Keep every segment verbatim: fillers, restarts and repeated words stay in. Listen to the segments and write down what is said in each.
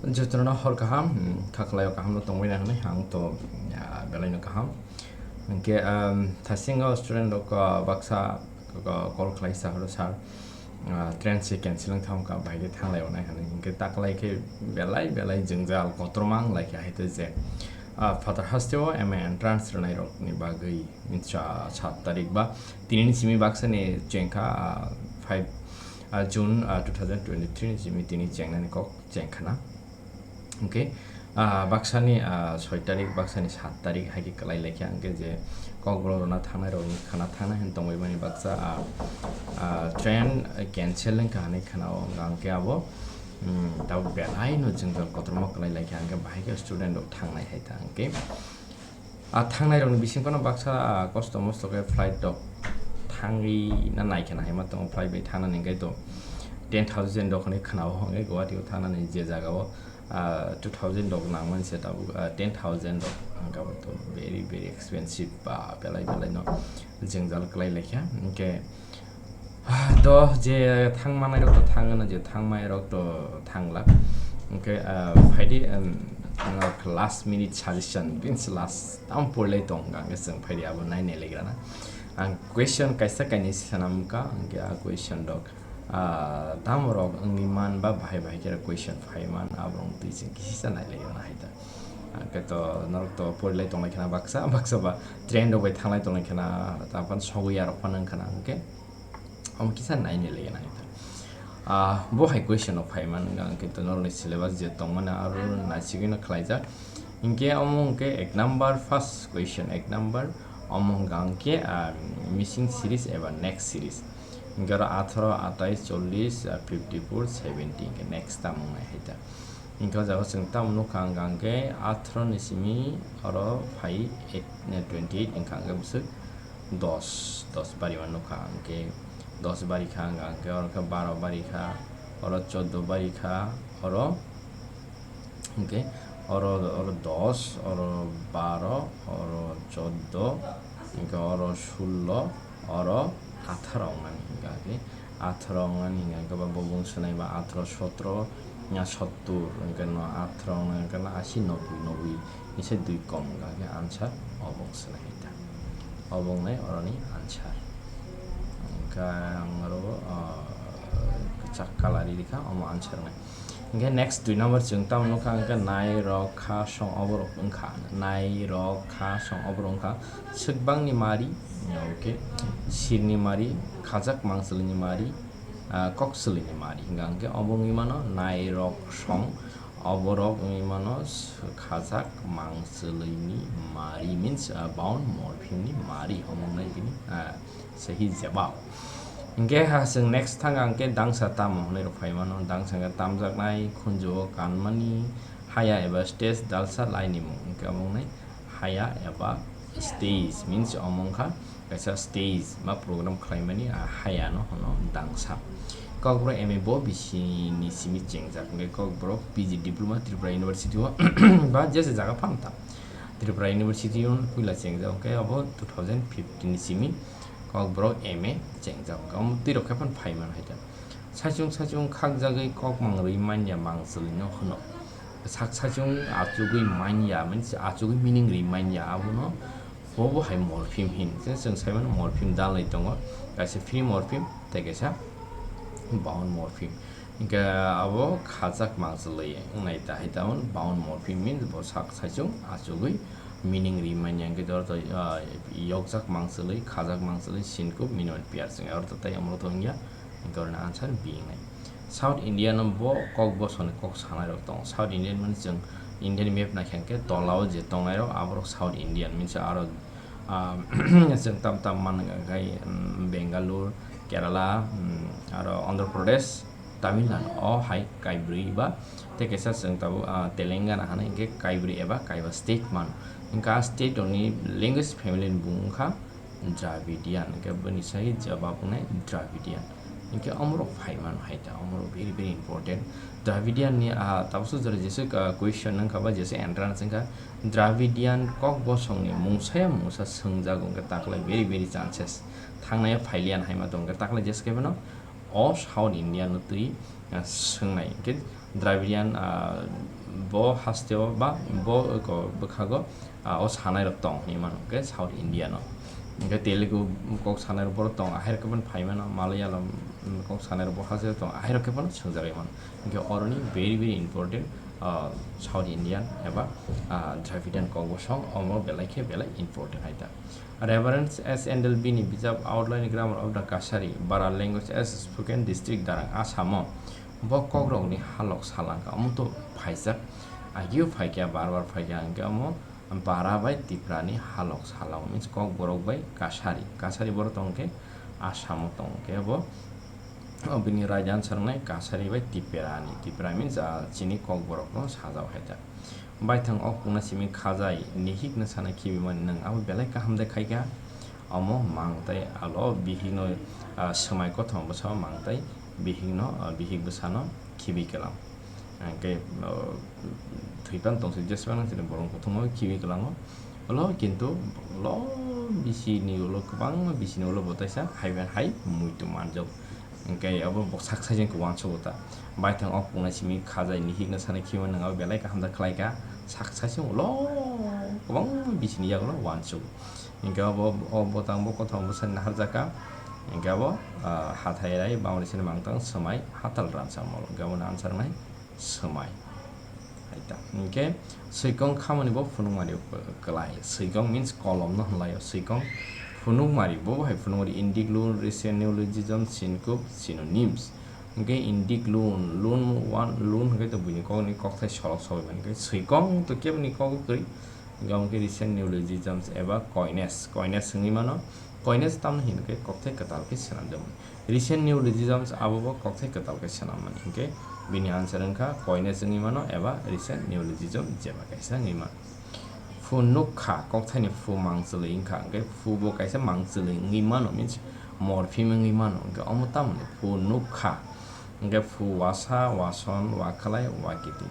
Jotono hor kaham, hmm, khaklai o kaham no tongwi na hwnwi ang to, ah, belai no kaham. Hwnkhe, um, thasingo student rok, ah, baksa, ah, call khlai sa horo sir, ah, train se cancel wng thang kha, bai khe thanglai o nai hwnwi. Hwnkhe taklai khe belai belai jwngjal kotorma wng lai kha hai to je, ah, Father Hasteo M A entrance rwnai rok ni bagwi, sa-, sat tarik ba tini ni simi baksa ni chengkha, ah, five, ah, June, ah, two thousand twenty-three ni simi tini chengnani kok chengkhana. Hwnkhe, ah, baksani, ah, soi tarik, baksani sat tarik hai khe kwlai lai kha, hwnkhe je Kokborok rwna thangnai rokni khana thangnai hwn tongwi mani baksa, ah, ah, train cancel wng kha hwnwi khana-o, hwnkhe abo, um, tabuk belai no jwngjal kotorma kwlai lai kha, hwnkhe bahai khe student rok thangnai hai ta, hwnkhe. A thangnai rokni bising phano baksa, a, kosto mosto khe flight rok thangwi na nai khe na hai ma tongo, flight bai thangnani hwnkhe to ten thousand rok hinwi khna-o, hwnkhe Guwahati o thangnani je jaga o, a, two thousand rok nang mani se tabuk, a, ten thousand rok hwnkhe abo to very very expensive ba belai belai no jwngjal kwlai lai kha, hwnkhe Ah, to je thang manai rok to thang gana, je thang mai rok to thang la. Hwnkhe, ah, phaidi, um, last minute suggestion, means last tam porlai tong kha, hwnkhe chwng phaidi abo nai nai lai grana. Ang question kaisa kainwi sanam kha, hwnkhe a question rok, ah, tam rok wngwi man ba bahai bahai khe question phai man, abo wng twi chwng kisa nai lai grana hai ta. Hwnkhe to norok to porlai tong lai khana baksa, baksa ba train rok bai thang lai tong lai khana, tam phano sogwi ya rok phano wng khana, hwnkhe. Omo kisa naini lege nai ta. Ah, bo hai question no phai man wngkha, hwnkhe to norokni syllabus je tongmani aro naisigwino khlaijak. Hwnkhe omo hwnkhe ek number, first question, ek number, omo hwnkha hwnkhe, ah, missing series eba next series. Hwnkhe aro atharo, atais, chollish, ah, fifty four, seventy, hwnkhe next tamo wngnai hai ta. Hwnkhe o jaga chwng tamo nukha hwnkha hwnkhe atharo ni simi oro phai eight, twenty eight wngkha hwnkhe bwswk dos, dos bari ma nukha, hwnkhe dos bari kha, hwnkha hwnkhe oro khe baro bari kha, oro choddo bari kha, oro hwnkhe oro, oro dos, oro baro, oro choddo, hwnkhe oro sullo, oro atharo wngnani hwnkha khe, atharo wngnani hwnkha khe ba bo bung swnai ba atharo, sotro, ya sottor, hwnkhe no atharo wngnai hwnkhe no asi, noboi, noboi. Kisa dui kom hwnkha khe answer obo wng swnai hai ta. Obo wngnai oroni answer. Hwnkha ang oro, ah, kwchak colour ri rikha, omo answer wngnai. Hwnkhe next dui number chwng tamo nukha hwnkhe nai rok kha song oborok wngkha. Nai rok kha song oborok wngkha. Swkbangni mari, okay. Sirni mari, khajak mangchwlwini mari, ah, kok swlwini mari. Hwnkha hwnkhe obo wngwi mano nai rok song Oborok wngwi mano s-, khajak mangchwlwini mari, means, ah, bound morpheme ni mari, omo wngnai bini, ah, sahi jebab. Hwnkhe ha chwng next thang ang khe dangsa tamo hwnwi rw phai mano, dangsa hwnkhe tamjaknai, khunju o kanmani, haya eba stage dalsa lainimung, hwnkhe omo wngnai haya eba stage, means omo wngkha kaisa stage ba program khlaimani, ah, haya no hwno dangsa. Kokborok M A bo bisi ni simi chengjak, hwnkhe Kokborok P G diploma Tripura University o ba jesa jaga phano ta Tripura University o puila chengjak, hwnkhe abo two thousand fifteen ni simi Kokborok M A chengjak, hwnkhe omo twi rok khe phano phai mano hai ta. Saichung saichung khakjagwi kok mang rwi manya mangchwlwi no hwno. Sak saichung achugwi manya, means achugwi meaning rwi manya, abono bo bo hai morpheme hin. Je chwng sai mano morpheme dalnwi tongo, kaisa free morpheme tei kaisa bound morpheme. Hwnkhe abo khajak mangchwlwi wngnai ta hai ta, bound morpheme means bo sak saichung achugwi meaning rwi manya, hwnkhe oro to, ah, yokjak mangchwlwi, khajak mangchwlwi, syncope, minimal pair chwng oro to tei omo to wngya. Hwnkhe oroni answer B wngnai. South Indian o bo kok bosongni kok sanai rok tongo. South Indian mani chwng Indian map naikha hwnkhe tola o je tongnai rok aborok South Indian, means aro, ah, chwng tam tam man hwnkha khe, um, Bangalore, Kerala, um, aro Andhra Pradesh, Tamil Nadu o hai kaibrwi ba tei kaisa chwng tabuk, ah, Telangana hinwi hwnkhe kaibrwi eba kaiba state mano. Hwnkhe a state rokni language family ni bung wngkha Dravidian, hwnkhe bini sai jawab wngnai Dravidian. Hwnkhe omorok phai mano hai ta, omorok very, very important. Dravidian ni, ah, tabukso jora jesa, ah, question wngkha ba jesa entrance wngkha, Dravidian kok bosongni mungsa ya mungsa swngjago, hwnkhe taklai very, very chances thangnai phailiya hai ma tong, hwnkhe taklai jesa khe bono o South Indian no twi, ah, swngnai. Hwnkhe Dravidian, ah, bo hasteo ba bo ko-, bwkhago, ah, o sanairok tong hinwi mano, hwnkhe South Indiano. Hwnkhe Telugu kok sanairok borok tong, ahairok khe phano phai mano, Malayalam kok sanairok bo hasteo tong, ahairok khe phano swngjagwi mano. Hwnkhe oroni very, very important, ah, South Indian eba, ah, Dravidian kok bosong omo belai khe belai important hai ta. Reverend S Endelby ni bijap Outline Grammar of the Kachari Bara Language as Spoken District Darang Assam o bo kokrokni halok salangka omo to phaijak, agio phaikya, bar bar phaikya, hwnkhe omo Bara bai Tipra ni halok salango, means Kokborok bai Kachari, Kachari borok tongkhe Assam o tongkhe bo. O bini right answer wngnai Kachari bai Tipra ni, Tipra means, ah, chini Kokborok no sajao hai ta. Baithang ok pungna simi khajai, nihik no sana khibi mani nwng abo belai kaham de khaikha. Omo mang tai alo bihik no, ah, swmai kothoma bwsao mang tai bihik no, ah, bihik bwsano khibi kelam. Hwnkhe, ah, thwipan tongsi jeswk nang sini borok kothoma khibi kelango. Olo kintu lo bisi ni ulo kwbangma bisi ni ulo bo taisa hai bai hai muitu manjak. Hwnkhe abo bo sak sai jeng uansugo ta. Baithang ok pungna simi khajai nihik no sana khibi mani nwng abo belai kaham da khlaikha. Sak sai jeng ulo kwbangma bisi ni yagulo uansugo. Hwnkhe abo o bwtang bo kothoma bwsani naharjaka. Hwnkhe abo, ah, hathai rai bangni sini mangtang swmai hatal ransa mol. Hwnkhe abo ni answer wngnai swmai. Hai ta. Hwnkhe swikong khamani bo phunukmari kwlai. Swikong means kolom no hwnlaio. Swikong phunukmari bo hai phunukmari Indic loan, recent neologism, syncope, synonyms. Hwnkhe Indic loan, loan one, loan hwnkhe to buini kokni kokthai solok sogwi mani. Hwnkhe swikong to keboni kok kwrwi. Hwnkhe omo khe recent neologisms eba coinage, coinage wngwi mano. Coinage tamni hino khe kokthai kwtal khe swnamjakmani. Recent neologisms abo bo kokthai kwtal khe swnammani. Hwnkhe bini answer wngkha coinage wngwi mano eba recent neologism jeba kaisa wngwi mano. Phu nuk kha, kokthaini phu mangchwlwi wngkha, hwnkhe phu bo kaisa mangchwlwi wngwi mano, means morpheme wngwi mano. Hwnkhe omo tamoni phu nuk kha, hwnkhe phu wasa, wason, wakhlai, wakiti.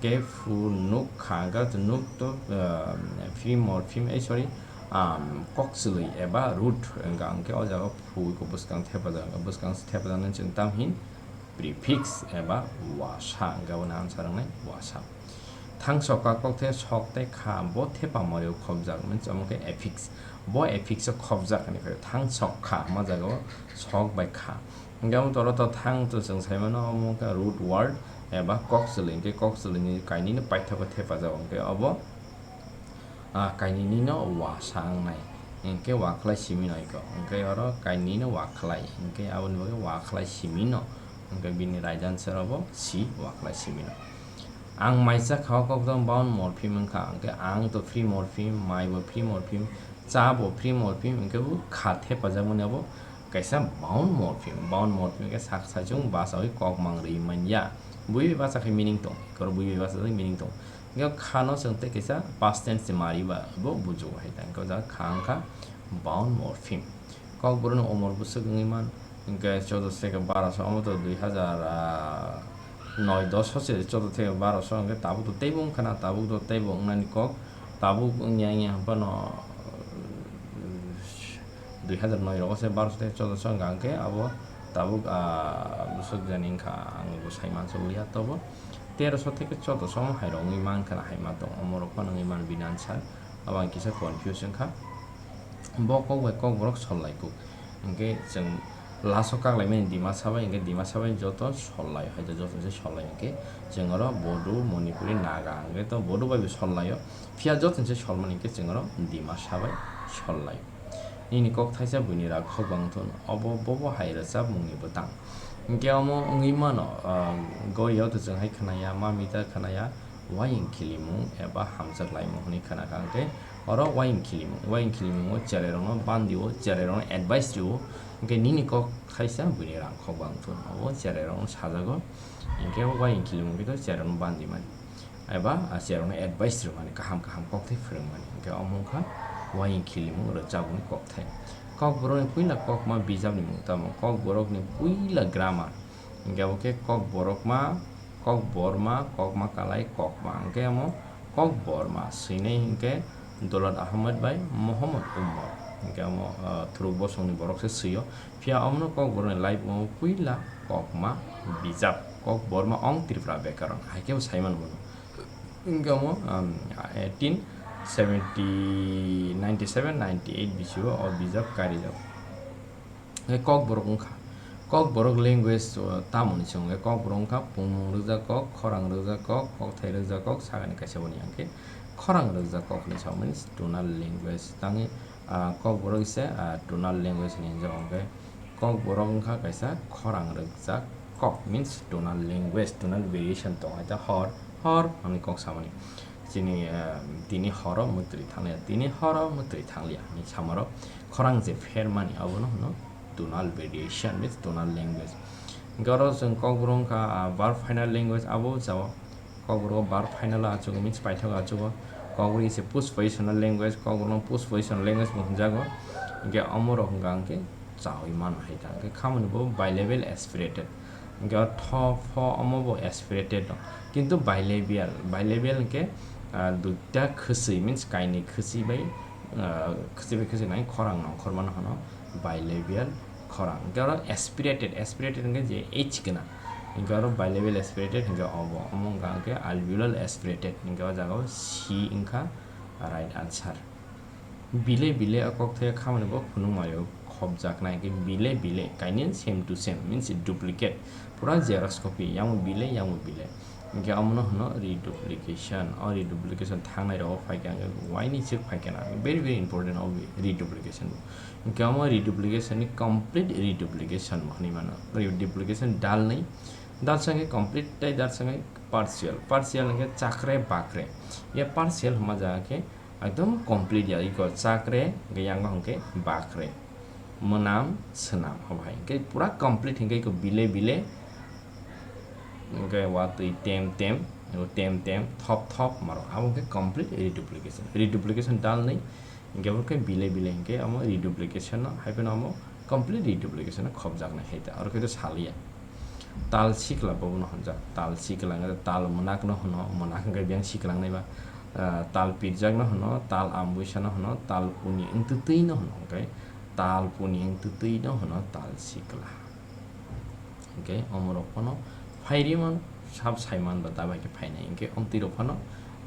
Hwnkhe phu nuk kha, hwnkhe nuk to, ah, free morpheme, eh, sorry, um, kokchwlwi eba root wngkha, hwnkhe o jaga phu ko bwskang thepajak, bwskang se thepajak nani chwng tam hin prefix eba wasa, hwnkhe aboni answer wngnai wasa. Thangsok kha kokthai sok tei kha bo thepa morio khopjak, means omo khe affix. Bo affix o khopjak hinwi khe thangsok kha ma jaga o sok bai kha. Hwnkhe omo toro to thang to chwng sai mano, omo khe root word eba kokchwlwi, hwnkhe kokchwlwini kainwino paithago thepajak, hwnkhe obo, ah, kainwino wasa wngnai. Hwnkhe wakhlai simi no iko, hwnkhe oro kainwino wakhlai, hwnkhe aboni bagwi wakhlai simi no, hwnkhe bini right answer obo C, wakhlai simi no. Ang mai cha kha o kokthai bound morpheme wngkha, hwnkhe ang to free morpheme, mai bo free morpheme, cha bo free morpheme, hwnkhe bo kha thepajakmani abo kaisa bound morpheme. Bound morpheme khe sak saichung bachaui kok mang rwi manya. Bui bai bacha khe meaning tong, oro bui bai bacha meaning tong. Hwnkhe kha no chwng tei kaisa past tense se mari ba bo bujugo hai ta. Hwnkhe o jaga kha wngkha bound morpheme. Kokborokni umor bwswk wngwi man, hwnkhe chaudo theke baro so, omo to dui hazar, ah, noi dos so se chaudo theke baro so, hwnkhe tabuk to teibo wngkha na, tabuk to teibo wngnani kok, tabuk wngya wngya hwn phano, dui hazar noi rogo se baro so theke chaudo so wngkha, hwnkhe abo tabuk, ah, bwswk jani wngkha, ang bo sai mansa uli ya tobo. Tero so theke chaudo so omo hai rok wngwi mankha na, hai ma tong, omo rok phano wngwi mano bini answer, abo ang kisa confuse wngkha. Bo kok bai kokborok sol lai kuk. Hwnkhe chwng last o kak lai mani Dimasa bai, hwnkhe Dimasa bai joto sol lai, hai joto se sol lai, hwnkhe chwng oro Bodo, Manipuri, Naga, hwnkhe to Bodo bai bo sol lai o. Phiya joto se sol mani hwnkhe chwng oro Dimasa bai sol lai. Nini kok thaisa buini rak khok bang thun, obo bobo hai rwchapmungni bwtang. Hwnkhe omo wngwi mano, ah, gori o to chwng hai khwnaya, ma mita khwnaya, waying khilimung eba hamjak laimung hwnwi khna kha, hwnkhe oro waying khilimung, waying khilimungo cherairokno bandi o, cherairokno advice rio, hwnkhe nini kok thaisa buini rang khok bang thun, obo cherairokno sajago, hwnkhe o waying khilimung khe to cherairokno bandi mani, eba, ah, cherairokno advice rio mani, kaham kaham kok thai phwrwng mani, hwnkhe omo wngkha waying khilimung rwchapmungni kok thai. Kokborokni puila kokma bijapni mung tamo, kokborokni puila grammar, hwnkhe abo khe kokborokma, Kokborma, Kokma Kalai, Kokma. Hwnkhe omo Kokborma swinai hwnkhe Dolat Ahmed bai Mohammad Umar. Hwnkhe omo, ah, thuruk bosongni borok se swio. Phiya omono Kokbormani life o puila Kokma bijap. Kokborma ong Tripura bekaron, hai khe bo sai mano bono. Wngkha omo, um, eighteen seventy, ninety-seven, ninety-eight bisio o bijap karijak. Hwnkhe Kokborok wngkha. Kokborok language, o, tamoni se wngkha. Kokborok wngkha pungmung rwjak kok, khorang rwjak kok, kokthai rwjak kok, sakani kaisa boni hwnkhe khorang rwjak kok hinwi sao, means tonal language. Tangwi, ah, Kokborok se, ah, tonal language hinwi hwnjak, hwnkhe Kokborok wngkha kaisa khorang rwjak kok, means tonal language, tonal variation tongo, hai ta hor, hor hwnwi kok samani. Chini, ah, tini horo mwtwi thanglia, tini horo mwtwi thanglia hwnwi samarok khorang je phermani abono hwno tonal variation, means tonal language. Hwnkhe oro chwng Kokborok wngkha, ah, verb final language, abo jao Kokborok verb final o achugo, means paithak achugo. Kokborok se postpositional language, Kokborok postpositional language bo hwnjago. Hwnkhe omorok hwnkha hwnkhe chaui mano hai ta. Hwnkhe khamani bo bilabial aspirated. Hwnkhe o tho, pho, omo bo aspirated no. Kintu bilabial, bilabial hwnkhe, ah, duita khwswi, means kainwi khwswi bai, ah, khwswi bai khwswi nai khorang nongkhor mano hwno bilabial khorang. Hwnkhe oro aspirated, aspirated hwnkhe je H gwnang. Hwnkhe oro bilabial aspirated hwnkhe obo, omo wngkha hwnkhe alveolar aspirated, hwnkhe o jaga o C wngkha right answer. Bile bile o kokthai khamani bo phunukmaio khopjaknai, hwnkhe bile bile kainwi same to same, means duplicate, pura xerox copy, yang bo bile, yang bo bile. Hwnkhe omono hwno reduplication. O reduplication thangnai rogo phaikha, hwnkhe uaini swk phaikha na, very, very important o reduplication. Hwnkhe omo reduplication ni complete reduplication bo hwnwi mano. Reduplication dalnwi, dalsa hwnkhe complete tei dalsa hwnkhe partial. Partial hwnkhe chakre bakre. Ya partial hwnma jaga khe ekdom complete ya, iko chakre, hwnkhe yango hwnkhe bakre. Mwnam, swnam, obo hai. Hwnkhe pura complete hwnkhe iko bile bile, hwnkhe watwi tem tem, iko tem tem, thop thop, maro. Abo hwnkhe complete reduplication. Reduplication dalnwi, hwnkhe abo khe bile bile hwnkhe amo reduplication no, hai phano amo complete reduplication no khopjaknai hai ta. Oro khe to saliya. Tal sikla bobono hwnjak. Tal sikla hwnkhe tal mwnakno hwno, mwnakno hwnkhe biyang siklangnai ba. Ah, tal pirjakno hwno, tal ambuisano hwno, tal puni wngtwtwino hwno, hwnkhe tal puni wngtwtwino hwno tal sikla. Hwnkhe omorok phano phairima sab saiman ba ta bai khe phainai. Hwnkhe omtwi rok phano,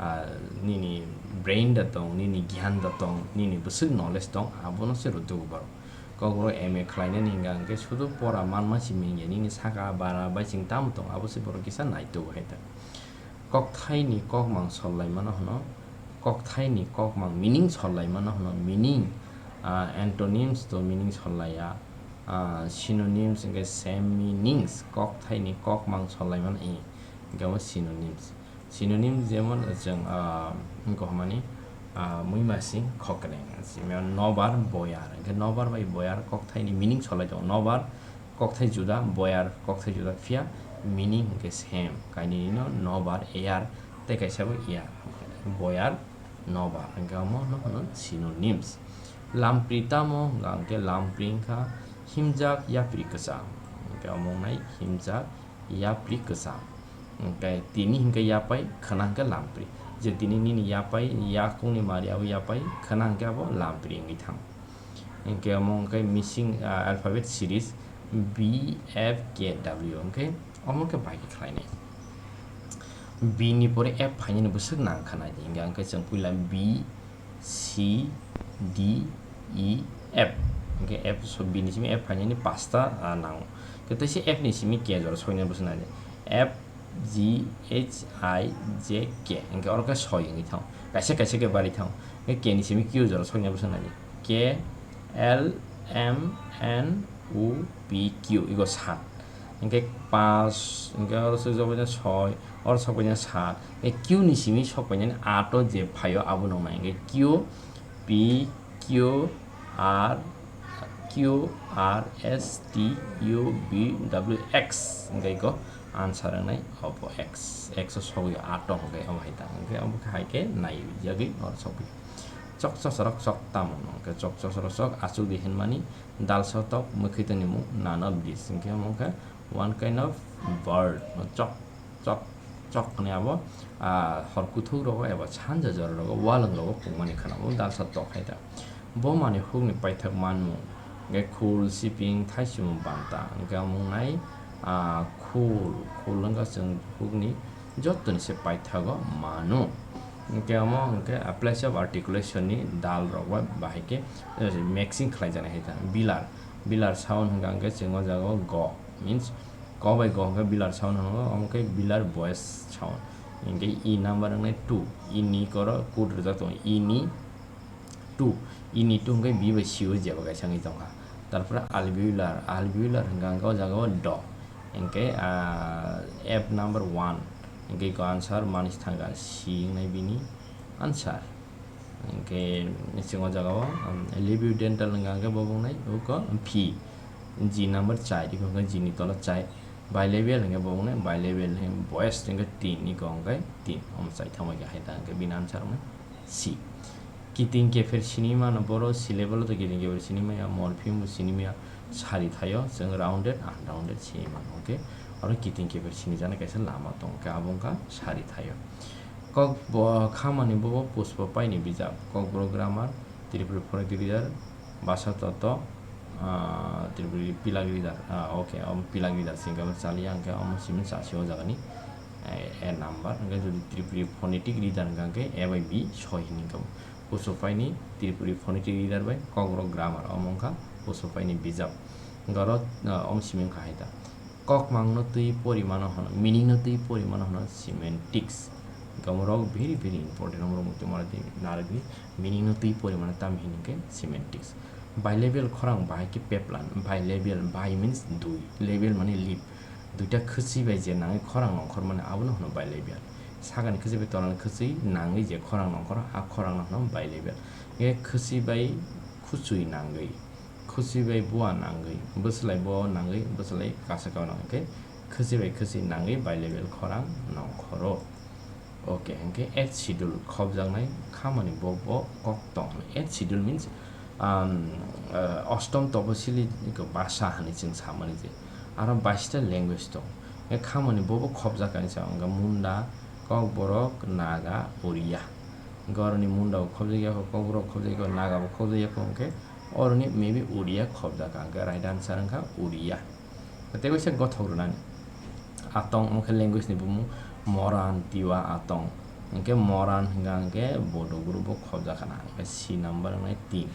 ah, nini brain da tong, nini gyan da tong, nini bwswk knowledge tong, abono se rwtwgo borok. Kokborok M A khlainani hwnka hwnkhe sudu pora manma simi wngya, nini saka bara baising tamo tong, abo se borok kisa naitugwi hai ta. Kokthaini kokmang sol laimano hwno, kokthaini kokmang meaning sol laimano hwno, meaning, ah, antonyms to meaning sol laiya, ah, synonyms hwnkhe same meanings, kokthaini kokmang sol laimano, eh, hwnkhe abo synonyms. Synonym jemon chwng, ah, wngkha hwnmani, ah, muimasing khokreng, simi nobar boyar, hwnkhe nobar bai boyar kokthaini meaning solai tongo. Nobar kokthai juda, boyar kokthai juda, phiya meaning hwnkhe same. Kainwino nobar, eyar, tei kaisa bo eyar. Boyar, nobar, hwnkhe omo no hwno synonyms. Lampri tamo hwnkha hwnkhe lampri wngkha himjak yapri kwcham, hwnkhe omo wngnai himjak yapri kwcham. Hwnkhe tini hwnkhe yapai, khwna hwnkhe lampri. Je tini nini yapai, yakungni mari abo yapai, khwna hwnkhe abo lampri wngwi thang. Hwnkhe omo hwnkhe missing, ah, alphabet series B, F, K, W. Hwnkhe omo hwnkhe bai khe khlainai. B ni pore F phainani bwswk nang kha nai di. Hwnkhe, hwnkhe chwng puila B, C, D, E, F. Hwnkhe F so B ni simi F phainani pasta, ah, nango. Hwnkhe teisa F ni simi K jora soinani bwswk nai di. F, G, H, I, J, K. Hwnkhe oro khe soi wngwi thango. Kaisa kaisa khe bari thango. Hwnkhe K ni simi Q jora soinani bwswk nai di. K, L, M, N, O, P, Q. Ego sat. Hwnkhe pas, hwnkhe oro sokjak bai soi, oro sok bai sat. Hwnkhe Q ni simi sok bai ato je phaio abo nuknai. Hwnkhe Q, P, Q, R, Q, R, S, T, U, V, W, X. Hwnkhe ego answer wngnai obo X. X o sogwi ato hwnkhe omo hai ta. Hwnkhe omo hai khe nai yagwi oro sogwi. Chok chok sorok chok tamo hwnkhe chok chok sorok chok achuk di hinmani dal sotok mwkhwtwng ni mung none of these. Hwnkhe omo wngkha one kind of bird. Chok chok chok hwnwi abo, ah, hor kuthuk rogo eba sanja jora rogo walwng rogo pungmani khwnabo dalsa tok hai ta. Bo manwi hukni paithak manmung, hwnkhe khul, siping, thaichimung, banta, hwnkhe omo wngnai, ah, Khul, khul wngkha chwng bukhukni jottoni se paithago mano. Hwnkhe omo hwnkhe a place of articulation ni dal rok bai bahai khe, eh, mixing khlai jani hai ta. Bilar, bilar sound hwnkha hwnkhe chwng o jaga o go, means ko bai go hwnkhe bilar sound hwnkhe, omo khe bilar voice sound. Hwnkhe E number wngnai two, E ni koro code rwjak tongo, E ni two, E ni two hwnkhe B bai C o jeba kaisa wngwi tongkha. Tarpore alveolar, alveolar hwnkha hwnkhe o jaga o do. Hwnkhe, ah, F number one. Hwnkhe iko answer manis thangkha, C wngnai bini answer. Hwnkhe chwng o jaga o, um, labiodental hwnkha hwnkhe bo wngnai uko P. G number char, iko hwnkhe G ni tolo char. Bilabial hwnkhe bo wngnai bilabial, hwnkhe voice hwnkhe tin, iko hwnkhe tin. Omo chaitham bai khe hai ta hwnkhe bini answer wngnai C. Kiting kepher sini mano, boro syllable to kiting kepher sini maya, morpheme bo sini maya, sari thaio chwng rounded, unrounded sini mano, okay? Oro kiting kepher sini jana kaisa lama tong khe, abo wngkha sari thaio. Kok bo khamani bobo Puspa paini bijap, Kokborok grammar, Tripuri phonetic reader, basa toto, ah, Tripuri pilak reader, ah, okay, omo pilak reader singkhe omo chaliya hwnkhe omo simi chasi o jagani, eh, A number, hwnkhe jodi Tripuri phonetic reader hwnkha hwnkhe A bai B soi hini hwnkha. Puspa paini Tripuri phonetic reader bai Kokborok grammar, omo wngkha Puspa paini bijap. Hwnkhe oro, ah, omo simi wngkha hai ta. Kokmang no twi porimano hwno, meaning no twi porimano hwno semantics. Hwnkhe omorok very, very important, omorok muitu mara di narwgwi meaning no twi porimano tamo hini hwnkhe semantics. Bilabial khorang bahai khe peplan, bilabial, bi means dui, labial mane lip, duita khwchwi bai je nangwi khorang nongkhor mani abono hwno bilabial. Sakani khwchwi bai tolani khwchwi nangwi je khorang nongkhor, a khorang no hwno bilabial. Hwnkhe khwchwi bai khwchwi nangwi. Khwchwi bai bua nangwi, bwslai bo nangwi, bwslai kasaka nangwi khe khwchwi bai khwchwi nangwi bilabial khorang nongkhoro. Okay, hwnkhe eighth schedule khopjaknai khamani bo, bo kok tong. Eighth schedule means, um, uh, ostom toposili basa hinwi chwng samani je. Aro baista language tong. Hwnkhe khamani bo, bo khopjak kaisa wngkha Munda, Kokborok, Naga, Oriya. Hwnkhe oroni Munda bo khopjakya kho, Kokborok khopjakya kho, Naga bo khopjakya kho, hwnkhe oroni maybe Oriya khopjak kha, hwnkhe right answer wngkha Oriya. Tei kaisa gothok rwnani. Atong wngkha language ni bumung Moran, Tiwa, Atong. Hwnkhe Moran hwnkha hwnkhe Bodo group o khopjak khana. Hwnkhe C number wngnai tin.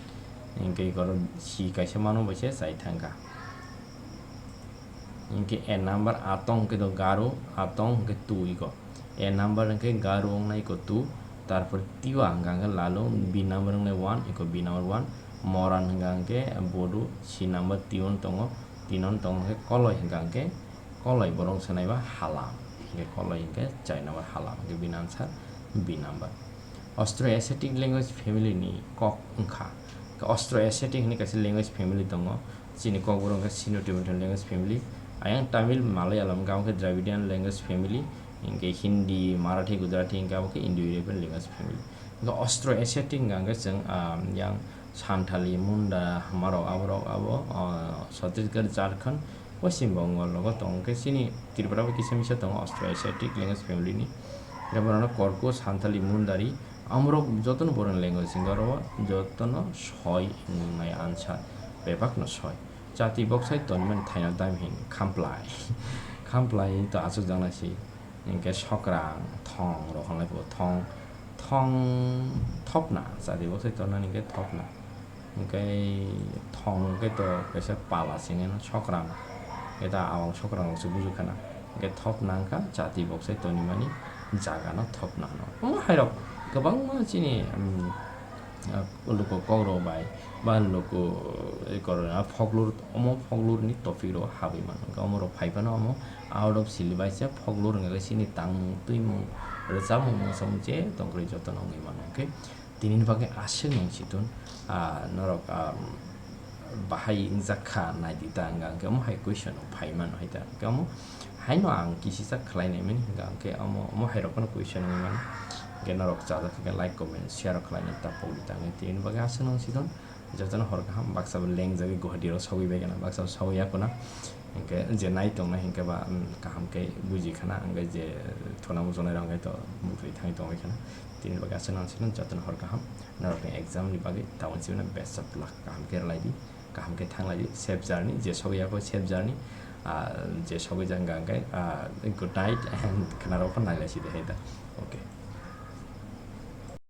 Hwnkhe oro C kaisa mano bai se chai thangkha. Hwnkhe A number Atong hwnkhe do Garo, Atong hwnkhe twi ko. A number hwnkhe Garo wngnai iko two, tarpor Tiwa hwnkha hwnkhe lalo, B number wngnai one, iko B number one, Moran hwnkha hwnkhe Bodu, C number Tiwan tongo, Tinon tongo hwnkhe Koloi hwnkha hwnkhe Koloi borok wngsa naiba Halam, hwnkhe Koloi hwnkhe char number Halam, hwnkhe bini answer B number. Austro-Asiatic language family ni kok wngkha. Austro-Asiatic hwnwi kaisa language family tongo. Chini Kokborok wngkha Sino-Tibetan language family. Ayang Tamil, Malayalam wngkha, abo khe Dravidian language family. Hinkhe Hindi, Marathi, Gujarati wngkha, abo khe Indo-European language family. Hinkhe Austro-Asiatic wngkha hwnkhe chwng, ah, yang Santali, Munda, Hamarok, aborok abo, ah, Chhattisgarh, Jharkhand, West Bengal rogo tongo. Hinkhe chini Tripura bo kisa misa tongo Austro-Asiatic language family ni. Hinkhe borokno Korku, Santali, Mundari, amorok jotono borokni language hinkhe oro jotono soi wngnai answer, bebakno soi. Chati boksai tonmani thaino dam hin khamplai. Khamplai to achukjaknai si. Hinkhe sokrang, thong rok hwnlai bo thong, thong thopna, chati boksai tonmani hinkhe thopna. Hinkhe thong hinkhe to kaisa pala singeno sokrang. Hinkhe ta awang sokrang rokse buju khana. Hinkhe thopna wngkha chati boksai tonimani jagano thopna hwno. Omo hairok kwbangma chini, um, ah, luku kokrok bai ba luku, eh, korokni folklore, omo folklore ni topic rok habwi mano. Hinkhe omorok phai phano omo out of syllabus se folklore wngkha khe chini tangmung, twimung, rwchapmung, mwsamung je tongkhe jotono wngwi mano. Hinkhe tinini bagwi aswk nung si tun, ah, norok, ah, bahai wngjak kha, nai di ta, wngkha hwnkhe omo hai question rok phai mano hai ta, hwnkhe omo haino ang kisisa khlai nai mani, hwnkha hwnkhe omo, omo hai rok phano question wngwi mano, hwnkhe norok chajak kha khe like, comment, share rok khlai nai ta pok di ta, hwnkhe tini bagwi aswk nung si tun, jotono hor kaham, baksa bo lengjagwi Guwahati rok sogwi bai khana, baksa bo sogwi ya khuna. Hinkhe je nai tongnai hinkhe ba, um, kaham khe buji khana, hinkhe je thuna muchunai rok hinkhe to bukri thangwi tongwi khana. Tini bagwi aswk nang sino jotono hor kaham, norokni exam ni bagwi tabuk sino best of luck, kaham khe rwlai di, kaham khe thanglai di, safe journey, je sogwi ya kho safe journey, Ah, je sogwi jang hwnkhe, ah, good night and khwnarok phan nailai sidi hai da. Okay.